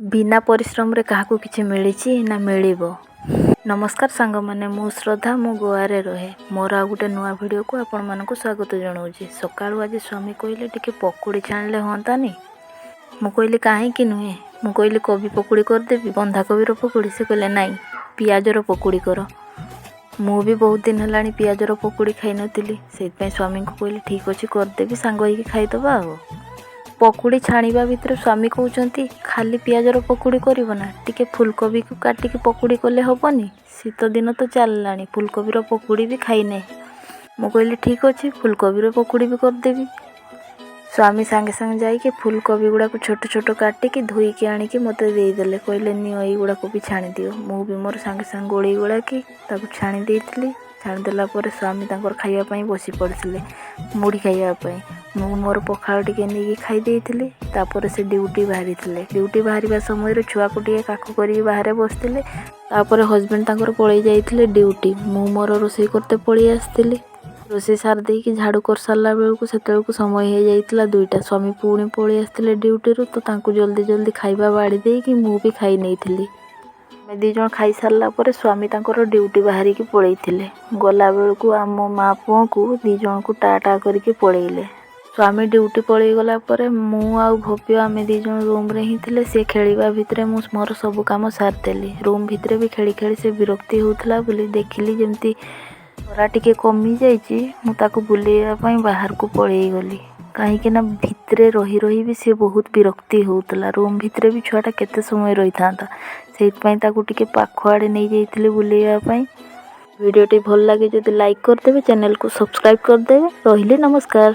ବିନା ପରିଶ୍ରମରେ କାହାକୁ କିଛି ମିଳିଛି ନା ମିଳିବ? ନମସ୍କାର ସାଙ୍ଗମାନେ, ମୁଁ ଶ୍ରଦ୍ଧା, ମୁଁ ଗୋଆରେ ରହେ। ମୋର ଆଉ ଗୋଟେ ନୂଆ ଭିଡ଼ିଓକୁ ଆପଣମାନଙ୍କୁ ସ୍ୱାଗତ ଜଣାଉଛି। ସକାଳୁ ଆଜି ସ୍ୱାମୀ କହିଲେ, ଟିକେ ପକୁଡ଼ି ଛାଣିଲେ ହୁଅନ୍ତାନି? ମୁଁ କହିଲି, କାହିଁକି ନୁହେଁ। ମୁଁ କହିଲି, କୋବି ପକୁଡ଼ି କରିଦେବି, ବନ୍ଧାକୋବିର ପକୁଡ଼ି। ସେ କହିଲେ, ନାଇଁ, ପିଆଜର ପକୁଡ଼ି କର। ମୁଁ ବି ବହୁତ ଦିନ ହେଲାଣି ପିଆଜର ପକୁଡ଼ି ଖାଇନଥିଲି। ସେଇଥିପାଇଁ ସ୍ୱାମୀଙ୍କୁ କହିଲି, ଠିକ୍ ଅଛି, କରିଦେବି, ସାଙ୍ଗ ହେଇକି ଖାଇଦେବା। ଆଉ ପକୁଡ଼ି ଛାଣିବା ଭିତରେ ସ୍ୱାମୀ କହୁଛନ୍ତି, ଖାଲି ପିଆଜର ପକୁଡ଼ି କରିବ ନା, ଟିକେ ଫୁଲକୋବିକୁ କାଟିକି ପକୁଡ଼ି କଲେ ହେବନି? ଶୀତ ଦିନ ତ ଚାଲିଲାଣି, ଫୁଲକୋବିର ପକୁଡ଼ି ବି ଖାଇନେ। ମୁଁ କହିଲି, ଠିକ୍ ଅଛି, ଫୁଲକୋବିର ପକୁଡ଼ି ବି କରିଦେବି। ସ୍ୱାମୀ ସାଙ୍ଗେ ସାଙ୍ଗେ ଯାଇକି ଫୁଲକୋବି ଗୁଡ଼ାକୁ ଛୋଟ ଛୋଟ କାଟିକି, ଧୋଇକି ଆଣିକି ମୋତେ ଦେଇଦେଲେ। କହିଲେ, ନିଅ, ଏଇଗୁଡ଼ାକୁ ବି ଛାଣିଦିଅ। ମୁଁ ବି ମୋର ସାଙ୍ଗେ ସାଙ୍ଗେ ଗୋଳେଇ ଗୋଳାକି ତାକୁ ଛାଣି ଦେଇଥିଲି। ଛାଣିଦେଲା ପରେ ସ୍ୱାମୀ ତାଙ୍କର ଖାଇବା ପାଇଁ ବସି ପଡ଼ିଥିଲେ, ମୁଢ଼ି ଖାଇବା ପାଇଁ। ମୁଁ ମୋର ପଖାଳ ଟିକେ ନେଇକି ଖାଇ ଦେଇଥିଲି। ତାପରେ ସେ ଡ୍ୟୁଟି ବାହାରିଥିଲେ। ଡ୍ୟୁଟି ବାହାରିବା ସମୟରେ ଛୁଆକୁ ଟିକେ କାଖ କରିକି ବାହାରେ ବସିଥିଲେ। ତାପରେ ହଜବେଣ୍ଡ ତାଙ୍କର ପଳେଇ ଯାଇଥିଲେ ଡ୍ୟୁଟି। ମୁଁ ମୋର ରୋଷେଇ କରତେ ପଳେଇ ଆସିଥିଲି। ରୋଷେଇ ସାରି ଦେଇକି ଝାଡ଼ୁ କରିସାରିଲା ବେଳକୁ ସେତେବେଳକୁ ସମୟ ହେଇଯାଇଥିଲା 2ଟା। ସ୍ୱାମୀ ପୁଣି ପଳେଇ ଆସିଥିଲେ ଡ୍ୟୁଟିରୁ, ତ ତାଙ୍କୁ ଜଲ୍ଦି ଜଲ୍ଦି ଖାଇବା ବାଢ଼ି ଦେଇକି ମୁଁ ବି ଖାଇ ନେଇଥିଲି। ଆମେ 2 ଜଣ ଖାଇସାରିଲା ପରେ ସ୍ୱାମୀ ତାଙ୍କର ଡ୍ୟୁଟି ବାହାରିକି ପଳେଇଥିଲେ। ଗଲାବେଳକୁ ଆମ ମା' ପୁଅକୁ 2 ଜଣକୁ ଟା ଟା କରିକି ପଳେଇଲେ। ସ୍ୱାମୀ ଡ୍ୟୁଟି ପଳେଇଗଲା ପରେ ମୁଁ ଆଉ ଭବ୍ୟ, ଆମେ 2 ଜଣ ରୁମ୍ରେ ହିଁ ଥିଲେ। ସେ ଖେଳିବା ଭିତରେ ମୁଁ ମୋର ସବୁ କାମ ସାରିଦେଲି। ରୁମ୍ ଭିତରେ ବି ଖେଳି ଖେଳି ସେ ବିରକ୍ତି ହେଉଥିଲା ବୋଲି ଦେଖିଲି ଯେମିତି ଖରା ଟିକେ କମିଯାଇଛି, ମୁଁ ତାକୁ ବୁଲେଇବା ପାଇଁ ବାହାରକୁ ପଳେଇ ଗଲି। କାହିଁକି ନା ଭିତରେ ରହି ରହି ବି ସେ ବହୁତ ବିରକ୍ତି ହେଉଥିଲା। ରୁମ୍ ଭିତରେ ବି ଛୁଆଟା କେତେ ସମୟ ରହିଥାନ୍ତା? ସେଇଥିପାଇଁ ତାକୁ ଟିକେ ପାଖ ଆଡ଼େ ନେଇଯାଇଥିଲି ବୁଲେଇବା ପାଇଁ। ଭିଡ଼ିଓଟି ଭଲ ଲାଗେ ଯଦି ଲାଇକ୍ କରିଦେବେ, ଚ୍ୟାନେଲକୁ ସବସ୍କ୍ରାଇବ୍ କରିଦେବେ। ରହିଲି, ନମସ୍କାର।